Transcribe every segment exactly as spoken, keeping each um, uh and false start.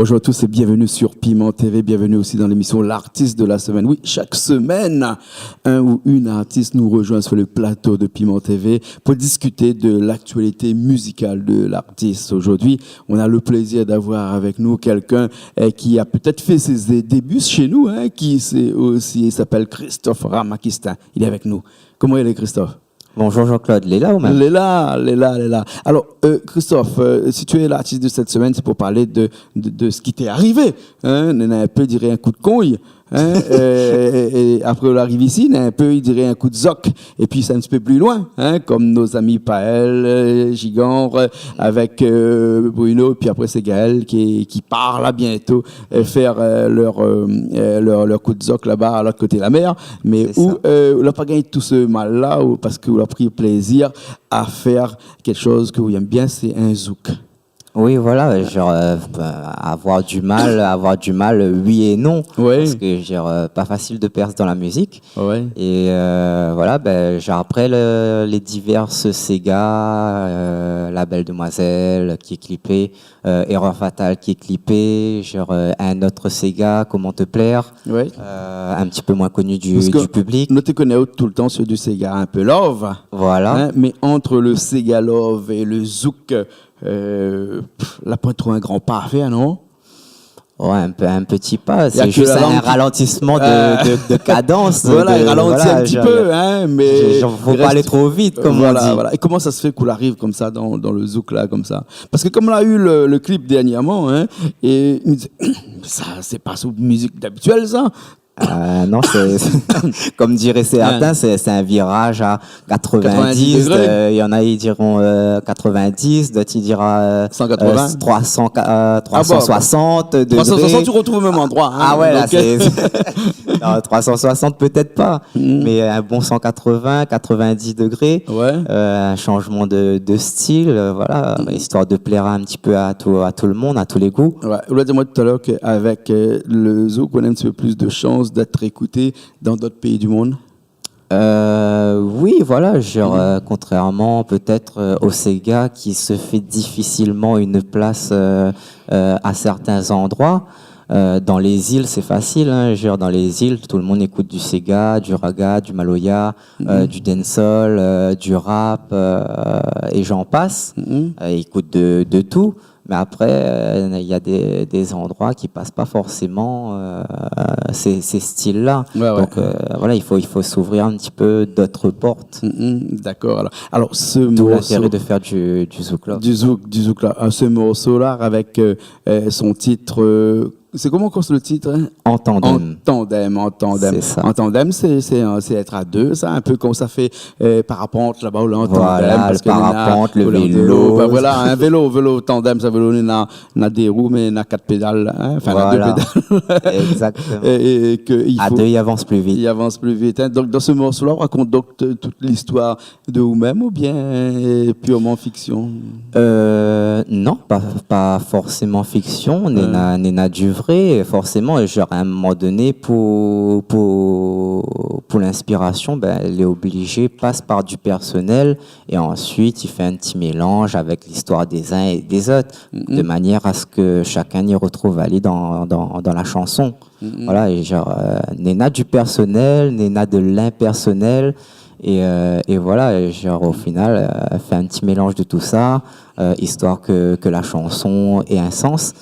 Bonjour à tous et bienvenue sur Piment T V. Bienvenue aussi dans l'émission L'artiste de la semaine. Oui, chaque semaine, un ou une artiste nous rejoint sur le plateau de Piment T V pour discuter de l'actualité musicale de l'artiste. Aujourd'hui, on a le plaisir d'avoir avec nous quelqu'un, euh, qui a peut-être fait ses débuts chez nous, hein, qui c'est aussi, il s'appelle Christophe Ramakistin. Il est avec nous. Koman i lé, Christophe ? Bonjour Jean-Claude, lé la ou mèm ? Lé la, lé la, lé la. Alors, euh, Christophe, euh, si tu es l'artiste de cette semaine, c'est pour parler de, de, de ce qui t'est arrivé, hein. Néna in pé, diré in kou d'kong, hein, euh, é, é apré, ou ariv isi, néna in pé, diré in kou d'zok. Et puis, c'est un petit peu plus loin, hein, comme nos amis Paël, euh, Gigant, euh, avec, euh, Bruno, et puis après, c'est Gaël qui, qui part là bientôt, euh, faire, euh, leur, euh, euh, leur, leur kou d'zok là-bas, à l'autre côté de la mer. Mé ou, euh, ou la pa gingn tout se mal la, ou, parske ou la pri plézir a fèr kékshoz ke ou èm bien, sé in zouk. Oui, voilà, genre, euh, avoir du mal, avoir du mal, euh, oui et non. Ouais. Parce que, genre, euh, pas facile de percer dans la musique. Ouais. Et, euh, voilà, ben, genre, après le, les diverses ségas, euh, La Belle Demoiselle qui est clippée, euh, Erreur Fatale qui est clippée, genre, euh, un autre séga, Comment te plaire, ouais, euh, un petit peu moins connu du, du public. Parske nou té koné tout le tan sur du séga un peu love. Voilà. Hein, mais entre le séga love et le zouk, euh, pff, la poin tro in gran pa a fèr, non ? Ouais, un peu, un petit pas. C'est juste un ralentissement de, de, de cadence. Voilà, de, il ralentit un petit peu, hein, mais il reste, faut pas aller trop vite, comme on dit. Voilà, voilà. Et comment ça se fait k'ou ariv comme ça dans, dans le zouk là, comme ça ? Parce que comme on a eu le, le clip dernièrement, hein, et il me disait, ça, c'est pas sous musique d'habituel, ça. Euh, non, c'est, c'est, comme diraient certains, c'est, c'est un virage à quatre-vingt-dix, quatre-vingt-dix degrés. Euh, il y en a, ils diront, euh, quatre-vingt-dix, d'autres, ils diront, euh, cent quatre-vingts. Euh, trois cents, euh, trois cent soixante degrés. Ah bon. Trois cent soixante, tu retrouves au même endroit, hein. Ah ouais, là, donc, c'est, non, trois cent soixante, peut-être pas, mais un bon cent quatre-vingts, quatre-vingt-dix degrés, ouais, euh, un changement de, de style, euh, voilà, histoire de plaire un petit peu à tout, à tout le monde, à tous les goûts. Ouais, ou la di amoin tout à l'heure qu'avec, euh, le zouk, on a un petit peu plus de chance d'être écouté dans d'autres pays du monde. Euh, oui, voilà, genre, euh, contrairement peut-être, euh, au séga qui se fait difficilement une place, euh, euh, à certains endroits. Euh, dans les îles, c'est facile, hein, genre, dans les îles, tout le monde écoute du séga, du raga, du maloya, euh, du dancehall, euh, du rap, euh, et j'en passe. Euh, ils écoutent de, de tout. Mais après, euh, il y a des, des endroits qui passent pas forcément, euh, ces, ces styles-là. Ouais, ouais. Donc, euh, voilà, il faut, il faut s'ouvrir un petit peu d'autres portes. Mm, mm, d'accord. Alors, alors, ce morceau, d'où l'intérêt de faire du, du zouk là. Du zouk, du zouk là. Ah, ce morceau-là, avec, euh, euh, son titre, euh, c'est comment encore le titre, hein ? En tandem. En tandem, en tandem. C'est ça. En tandem, c'est, c'est, euh, c'est être à deux, ça, un peu comme ça fait euh, parapente laba ou la, an tandem, voilà, parske le parapente, le vélo, ben voilà, in vélo, vélo tandem, sa vélo néna, néna dé rou, mé néna kat pédal, hein, enfin, néna dé pédal. Voilà. Exactement. É, é ke i fo, à deux, i avans pli vit. I avans pli vit, hein. Donk, dan se morso-la, ou rakont donk t-, tout listoir de ou mèm oubien, euh, purman fiksion ? Euh, non, pas, pas forcément fiction, néna, néna du vrai, forcément. Et genre, à un moment donné, pour, pour, pour l'inspiration, ben, lé obligé, passe par du personnel, et ensuite, il fait un petit mélange avec l'histoire des uns et des autres, de manière à ce que chacun y retrouve ali dans, dans, dans la chanson. Voilà, et genre, euh, néna du personnel, néna de l'impersonnel, et, euh, et voilà, et genre, au final, euh, fait un petit mélange de tout ça, euh, histoire que, que la chanson ait un sens.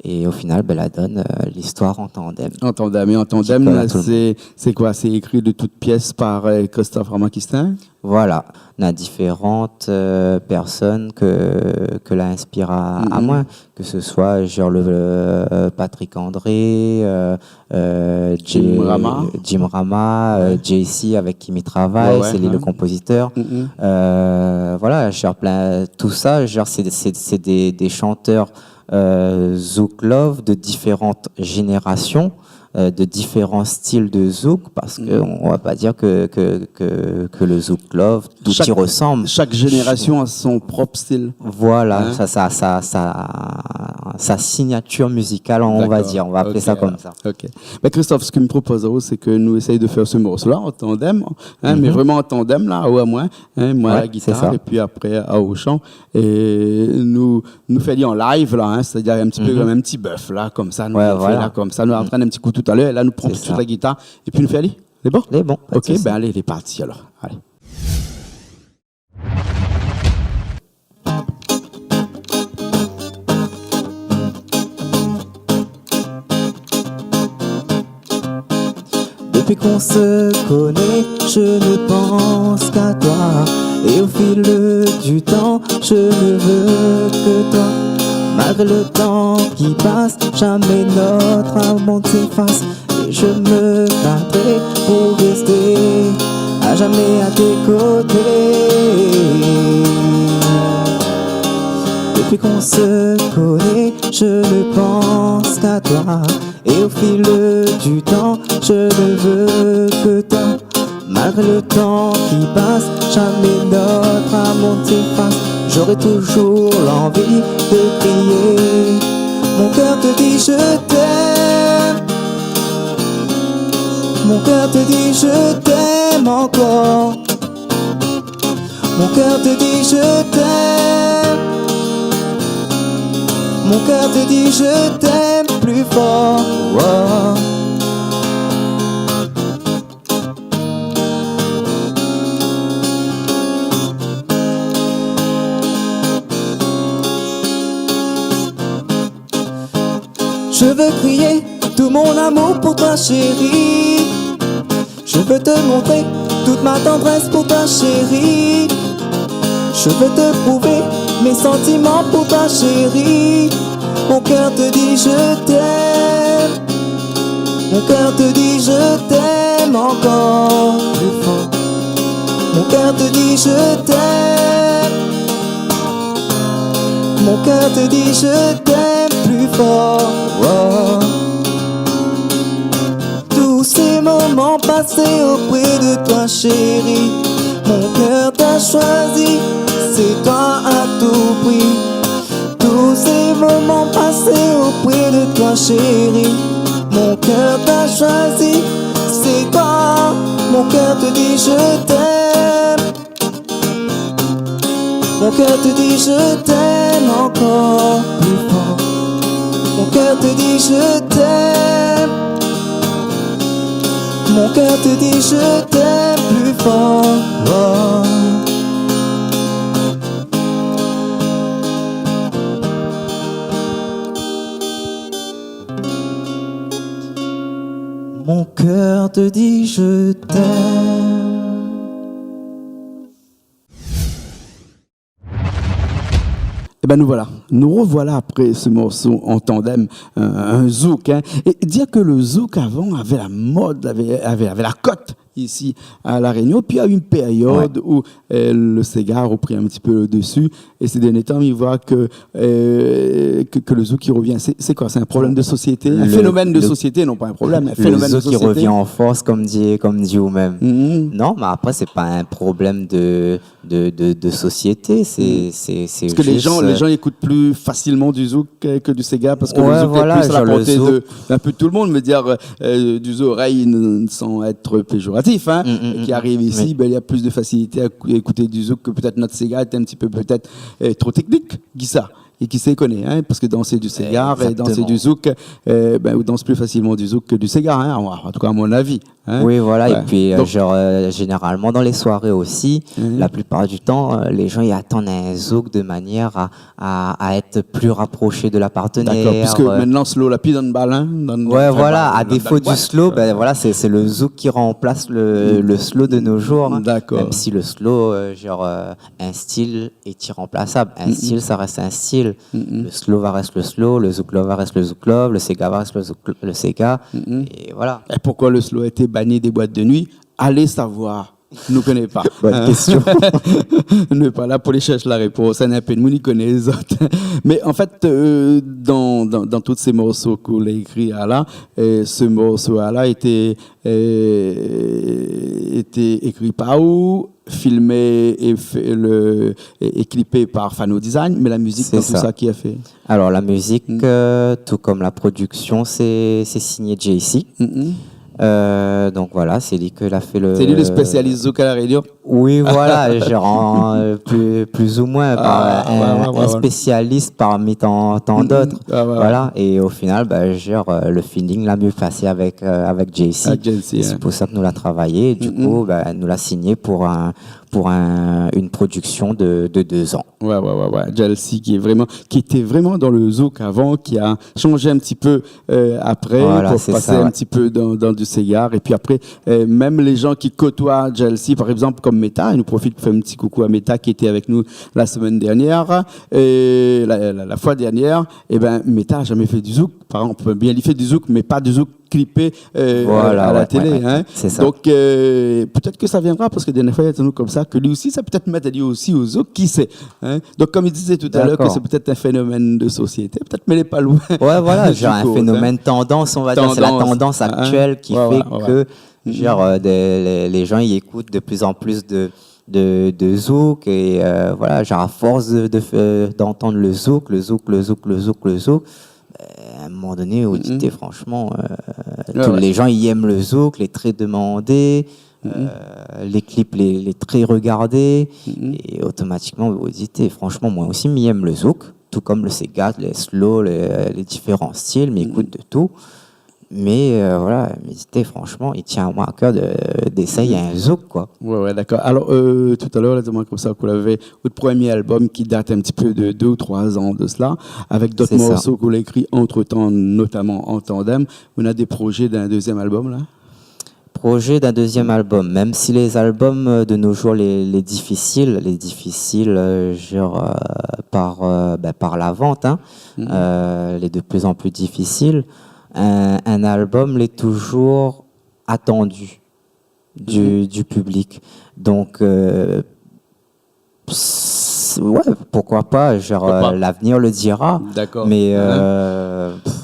Et au final, ben, la donne, euh, l'histoire en tandem. En tandem. Et en tandem, là, c'est, c'est quoi ? C'est écrit de toutes pièces par, euh, Christophe Ramakistin ? Voilà, on a différentes, euh, personnes que, que la inspire à, à moi, que ce soit genre le, euh, Patrick André, euh, euh, Jim J-, Rama. Jim Rama, euh, J C avec qui mi travay, ouais, ouais, c'est lui le compositeur. Euh, voilà, genre plein, tout ça, genre c'est, c'est, c'est des, des chanteurs, euh, zouk love de différentes générations, euh, de différents styles de zouk, parce que on va pas dire que, que, que, que le zouk love, tout y ressemble. Chaque génération a son propre style. Voilà, hein ? Ça, ça, ça, ça, sa signature musicale, on va dire, on va appeler ça comme ça. D'accord. Ok. Ben, Christophe, sak mi propoz aou, sé ke nou éséy de fé se morso-la an tandem, in, mé vréman an tandem, la, ou amoin, in, moin a la gitar, épi apré aou o shan. É nou, nou fé ali an live, la, in, sétadir in ti pé konm in ti bèf, la, konmsa, nou fé la, konmsa, nou antrèn in ti kou talèr, é la, nou pran tout suit la gitar, épi nou fé ali. Lé bon ? Lé bon, pa de sousi. Ok, ben alé, lé parti alor. Alé. Depuis qu'on se connaît, je ne pense qu'à toi. Et au fil du temps, je ne veux que toi. Malgré le temps qui passe, jamais notre amour ne s'efface. Et je me battrai pour rester à jamais à tes côtés. Depuis qu'on se connaît, je ne pense qu'à toi. Et au fil du temps, je ne veux que toi. Malgré le temps qui passe, jamais notre amour ne s'efface. J'aurai toujours l'envie de crier. Mon cœur te dit je t'aime. Mon cœur te dit je t'aime encore. Mon cœur te dit je t'aime. Mon cœur te dit je t'aime plus fort. Oh. Je veux crier tout mon amour pour toi, chérie. Je veux te montrer toute ma tendresse pour toi, chérie. Je veux te prouver mes sentiments pour toi, chérie. Mon cœur te dit je t'aime. Mon cœur te dit je t'aime encore plus fort. Mon cœur te dit je t'aime. Mon cœur te dit je t'aime plus fort. Oh. Tous ces moments passés auprès de toi, chérie, mon cœur t'a choisi, c'est toi à tout prix. Tous ces moments passés auprès de toi, chérie, mon cœur t'a choisi, c'est toi. Mon cœur te dit je t'aime. Mon cœur te dit je t'aime encore plus fort. Mon cœur te dit je t'aime. Mon cœur te dit je t'aime plus fort. Oh. Mon cœur te dit je t'aime. Ében, nou voila. Nou revoila apré se morso an tandèm, in, in zouk, in. É dir ke le zouk, avan, lavé la mod, lavé, lavé, lavé la kot isi a La Rényon. Pi, néna in périod ousa, eu, le séga la repri in ti pé le desi. É sé dèrnié tan, mi voi ke, eu, ke, ke le zouk i revien. Sé, sé koi ? Sé in problèm de sosiété ? In fénomèn de sosiété, non pa in problèm, in fénomèn de sosiété. Le zouk i revien an fors, konm di, konm di ou mèm. Non, mé apré, sé pa in problèm de, de, de, de sosiété, sé, sé, sé zis, eu, parske lé jan, lé jan i ékout pli fasilman du zouk ke, ke du séga, parske le zouk lé pli a la porté de, in pé tout le moun, mé dir, eu, du zouk, in, san èt péjoratif, in, ki ariv isi, bin, néna plis de fasilité a ékou-, ékout du zouk ke pétèt nout séga lété in ti pé pétèt, eu, tro téknik, kisa, é kisa i koné, in, parske dansé du séga é dansé du zouk, eu, bin, ou dans pli fasilman du zouk ke du séga, in, an, an tou ka, a mon avi. In ? Oui, voilà. É pi, eu, donk, zénéralman, dan lé soiré osi, la plipar du tan, eu, lé jan i atann in zouk de manièr a, a, a èt pli raprosé de la partenèr. Dakor, piske mintnan, slow la pi dan bal, in, dan, dan, voilà, a défo du slow, bin voilà, sé, sé le zouk ki ranplas le, le slow de nos jours, in. Dakor. Mèm si le slow, eu, zénéralman, eu, in stil lé iranplasab. In stil, sa rès in stil. Le slow va rès le slow, le zouk love va rès le zouk love, le séga va rès le zouk, le séga. É voilà. É poukoi le slow lété bani dé boit de nuit ? Alé savoir. Nou koné pa. Bone késtion. Nou lé pa la pou alé shèrsh la répons. Néna in pé de moun i koné lézot. Mé an fèt, eu, dan, dan, dan tout sé morso ke ou la ékri la, eu, se morso-la lété, eu, lété ékri par ou, filmé et fait le, et, et clippé par Fano Design, mais la musique, c'est dans tout ça. Ça qui a fait. Alors, la musique, euh, tout comme la production, c'est, c'est signé J C. Mhm. Euh, donc voilà, c'est lui qui a fait le... C'est lui le spécialiste zouk à La Réunion. Oui, voilà, genre, euh, plus, plus ou moins, par un, un spécialiste parmi tant, tant d'autres. Ah, ouais, ouais. Voilà, et au final, bah, genre, euh, le feeling l'a mieux passé avec, euh, avec J C. Avec J C, hein. Et c'est pour ça que nous l'a travaillé. Et du coup, bah, nous l'a signé pour un, pour un, une production de, de deux ans. Ouais, ouais, ouais, ouais. J C qui est vraiment, qui était vraiment dans le zouk avant, qui a changé un petit peu, euh, après, voilà, pour passer un petit peu dans, dans du séga. Et puis après, euh, même les gens qui côtoient J C, par exemple, comme Meta, et nous profite de faire un petit coucou à Meta qui était avec nous la semaine dernière, et la, la, la fois dernière, eh ben, Meta a jamais fait du zouk. Par exemple, bien, il fait du zouk, mais pas du zouk clippé, euh, voilà, à la télé, ouais, ouais, hein. C'est ça. Donc, euh, peut-être que ça viendra, parce que dernié foi, il a dit comme ça, que lui aussi, ça peut-être mettre lui aussi au zouk, qui sait, hein. Donc, comme il disait tout à l'heure, que c'est peut-être un phénomène de société, peut-être, mais il est pas loin. D'accord. Ouais, voilà, genre un phénomène tendance, on va dire. C'est la tendance, hein, actuelle qui fait que, genre, euh, des, les, les gens, ils écoutent de plus en plus de, de, de zouk et, euh, voilà, genre, à force de, de, euh, d'entendre le zouk, le zouk, le zouk, le zouk, le zouk, euh, à un moment donné, ou di, té, franchement, euh, tous les gens, ils aiment le zouk, lé très demandé, euh, les clips, lé, lé très regardés, et automatiquement, ou di, té, franchement, moin osi, mi èm le zouk, tout comme le séga, le slow, le, les différents styles, mi ékout de tout. Mais, euh, voilà, mi di, té, franchement, i tien amoin à cœur de, d'éséyé in zouk, quoi. Ouais, ouais, d'accord. Alors, euh, tout à l'heure, la, ou di amoin konmsa ke ou lavé out premié album ki dat in ti pé de deux ou trois an de sela, avèk dot morso ke ou la ékri antretan, notaman an tandèm. Ou néna dé projé d'in dezièm album, la ? Projet d'un deuxième album, même si les albums, euh, de nos jours, lé, lé difficile, lé difficile, euh, genre, euh, par, euh, ben, par la vente, hein, euh, lé de plus en plus difficile, un, un album, lé toujours attendu du, du public. Donc, euh, Pss, ouais, pourquoi pas, genre, euh, l'avenir le dira. D'accord. Mais, euh, pff,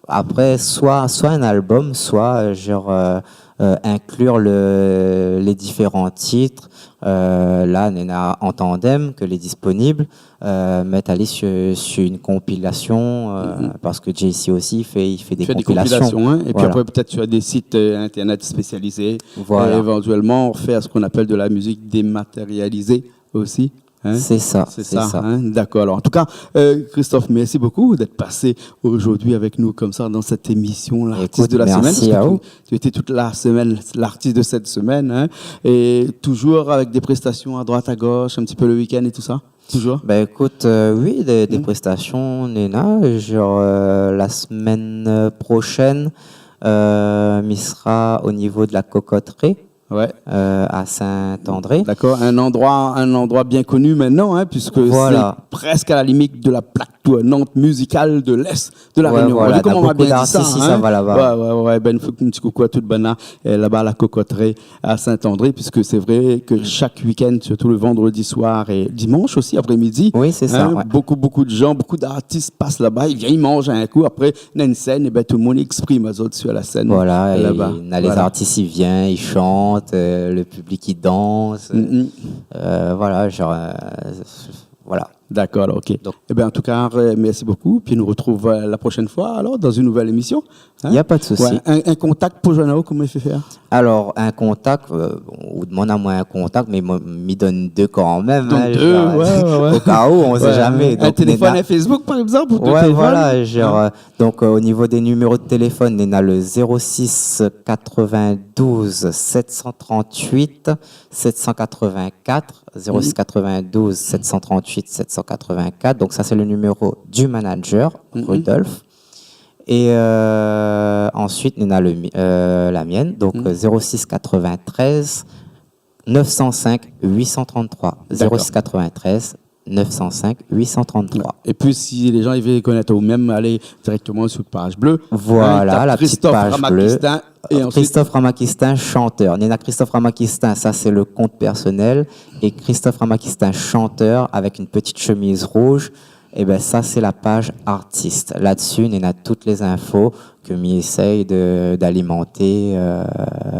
après, soit, soit un album, soit, euh, genre, euh, euh, inclure le, les différents titres. Euh, la, néna an tandèm ke lé disponible, euh, mèt ali sur, sur une compilation, euh, parce que J C aussi, il fait, il fait des compilations. Il fait des compilations, hein, et puis après, peut-être sur des sites, euh, internet spécialisés, euh, éventuellement, faire ce qu'on appelle de la musique dématérialisée aussi, hein ? C'est ça, c'est ça, hein ? D'accord. Alors, en tout cas, euh, Christophe, merci beaucoup d'être passé aujourd'hui avec nous comme ça dans cette émission, l'artiste de la semaine, parce que tu, tu étais toute la semaine l'artiste de cette semaine, hein, et toujours avec des prestations à droite, à gauche, un petit peu le week-end et tout ça. Toujours ? Ben, écoute, euh, oui, des, des prestations, néna, genre, euh, la semaine, euh, prochaine, euh, mi sera au niveau de la Cocoterie, euh, à Saint-André. D'accord, un endroit, un endroit bien connu maintenant, hein, puisque c'est presque à la limite de la plaque tournante musicale de l'Est de La Réunion. Voilà, ou di koman ma bien di sa, hein. Ouais, voilà, néna bonpé d'artis i sava laba. Ouais, ouais, ouais, ben, fo in ti koukou a tout banna, euh, laba, la Cocoterie à Saint-André, puisque c'est vrai que chaque week-end, surtout le vendredi soir et dimanche aussi après-midi, hein, beaucoup, beaucoup de gens, beaucoup d'artistes passent là-bas, ils viennent, ils mangent un coup, après, néna une scène, et ben, tout le monde exprime azot sur la scène laba. Voilà, et néna les artistes, ils viennent, ils chantent, euh, le public, il danse, euh, voilà, genre, euh, voilà. D'accord, alors, ok. Donc, eh ben, en tout cas, euh, merci beaucoup. Puis nous retrouve, euh, la prochaine fois, alors, dans une nouvelle émission. Hein ? Y a pas de souci. Ouais, un, un contact pou joinn aou, koman i fé fèr ? Alors, un contact, euh, bon, ou demann amoin un contact, mé moin, mi donn dé kan mèm, hein, genre, ouais, ouais, ouais, au cas où, on sait jamais. Un téléphone, néna un Facebook, par exemple, ou téléphone ? Ouais, voilà, genre, euh, donc, euh, au niveau des numéros de téléphone, néna le zéro six quatre-vingt-douze sept cent trente-huit sept cent quatre-vingt-quatre, zéro six quatre-vingt-douze sept cent trente-huit sept cent quatre-vingt-quatre. Donc ça, c'est le numéro du manager, Rudolf. Et, euh, ensuite, néna le mi-, euh, la mienne, donc, euh, zéro six quatre-vingt-treize neuf cent cinq huit cent trente-trois. D'accord. Zéro six quatre-vingt-treize neuf cent cinq huit cent trente-trois. Et puis, si les gens i vé konèt aou mèm, alé dirèkteman sur page bleue. Voilà, hein, la petite page bleue. Christophe Ramakistin, et ensuite Christophe Ramakistin, chanteur. Néna Christophe Ramakistin, ça, c'est le compte personnel. Et Christophe Ramakistin, chanteur, avec une petite chemise rouge. Eh ben, sa, sé la paj artiste. Là-dessus, néna tout lé zinfo ke mi éséy de, d'alimanté, euh,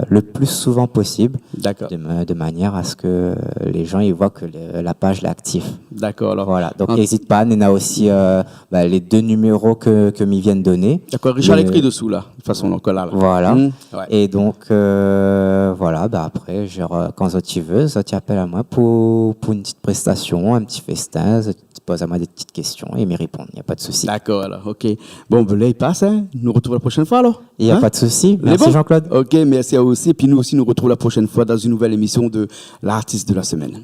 le plus souvent possible, D'accord. de ma-, de manière à ce que les gens, ils voient que le, la paj lé aktif. D'accord, alors. Voilà. Donc, Ant- ézit pa, néna osi, euh, bah, les deux numéros que, que mi vien de donner. D'accord, Richard Le l'ékri dessous, là, de toute façon, donc, là, là. Voilà. Mm. Ouais. Et donc, euh, voilà, bah, après, genre, euh, kan zot i vé, zot i apèl amoin pou, pou une petite prestation, un petit festin, zot i poz amoin des petites questions é mi réponn, y a pas de souci. D'accord, alors, ok. Bon, ben, l'heure i pass, hein. Nou retrouv la prochaine fois, alors. Y a pas de souci. Hein ? Merci, Jean-Claude. Ok, merci à vous aussi. Et puis nous aussi, nous retrouvons la prochaine fois dans une nouvelle émission de L'artiste de la semaine.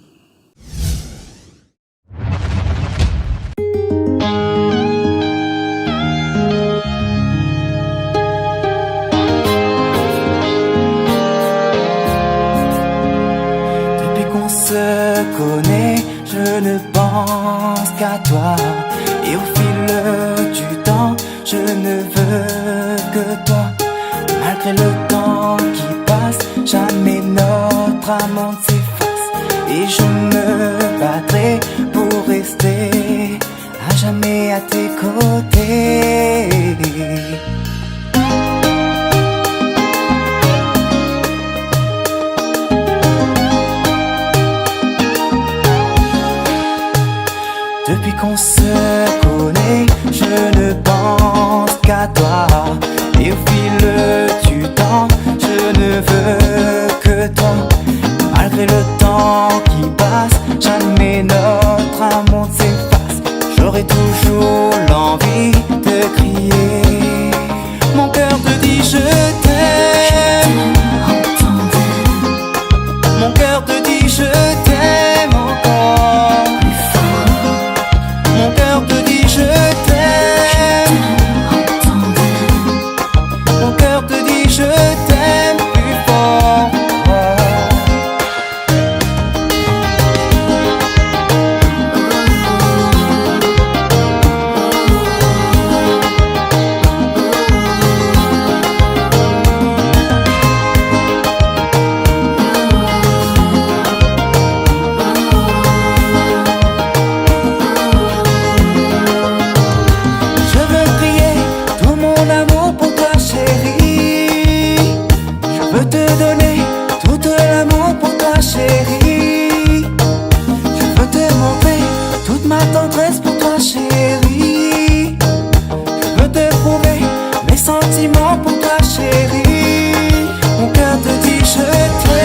Depuis qu'on se connaît, je ne pense qu'à toi. Et au fil du temps, je ne veux que toi. Malgré le temps qui passe, jamais notre amour ne s'efface. Et je me battrai pour rester à jamais à tes côtés. Depuis qu'on se connaît, je ne pense qu'à toi. Et au fil du temps, je ne veux que toi. Malgré le temps qui passe, jamais notre amour ne s'efface. J'aurai toujours l'envie de crier. Mon cœur te dit je t'aime. Mon cœur te dit je t'aime encore. Mon cœur te dit je t'aime. Mon cœur te dit je t'aime plus fort. Je veux crier tout mon amour pour toi, chérie. Je veux te donner tout l'amour pour toi, chérie. Je veux te montrer toute ma tendresse pour toi, chérie. Je veux te prouver mes sentiments pour toi, chérie. Mon cœur te dit je t'aime.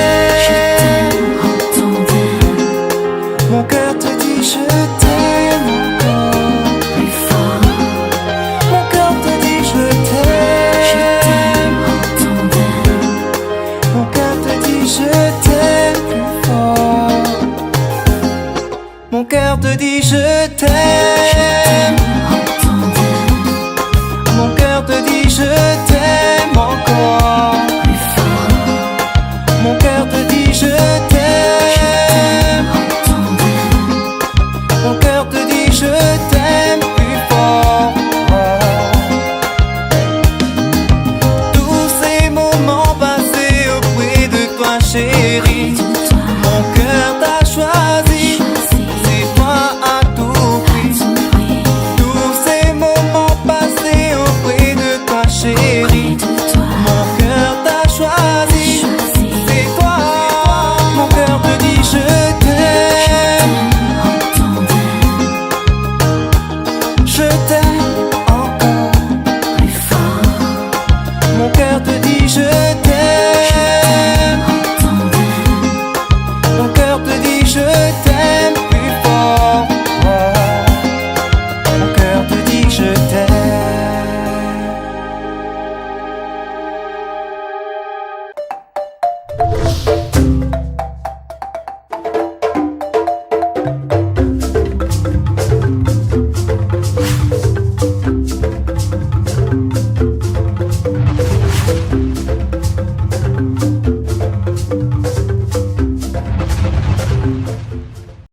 Mon cœur te dit je t'aime encore. Mon cœur te dit je t'aime. Mon cœur te dit je t'aime plus fort. Mon cœur te dit je t'aime. Mon cœur te dit je t'aime encore. Mon cœur te dit je t'aime. Mon cœur te dit je t'aime plus fort. Tous ces moments passés auprès de toi, chérie. Mon cœur t'a choisi, c'est toi à tout prix. Tous ces moments passés auprès de toi, chérie. Mon cœur t'a choisi, c'est toi. Mon cœur te dit je t'aime. Je t'aime encore. Mon cœur te dit je t'aime. Mon cœur te dit je t'aime plus fort. Mon cœur te dit je t'aime.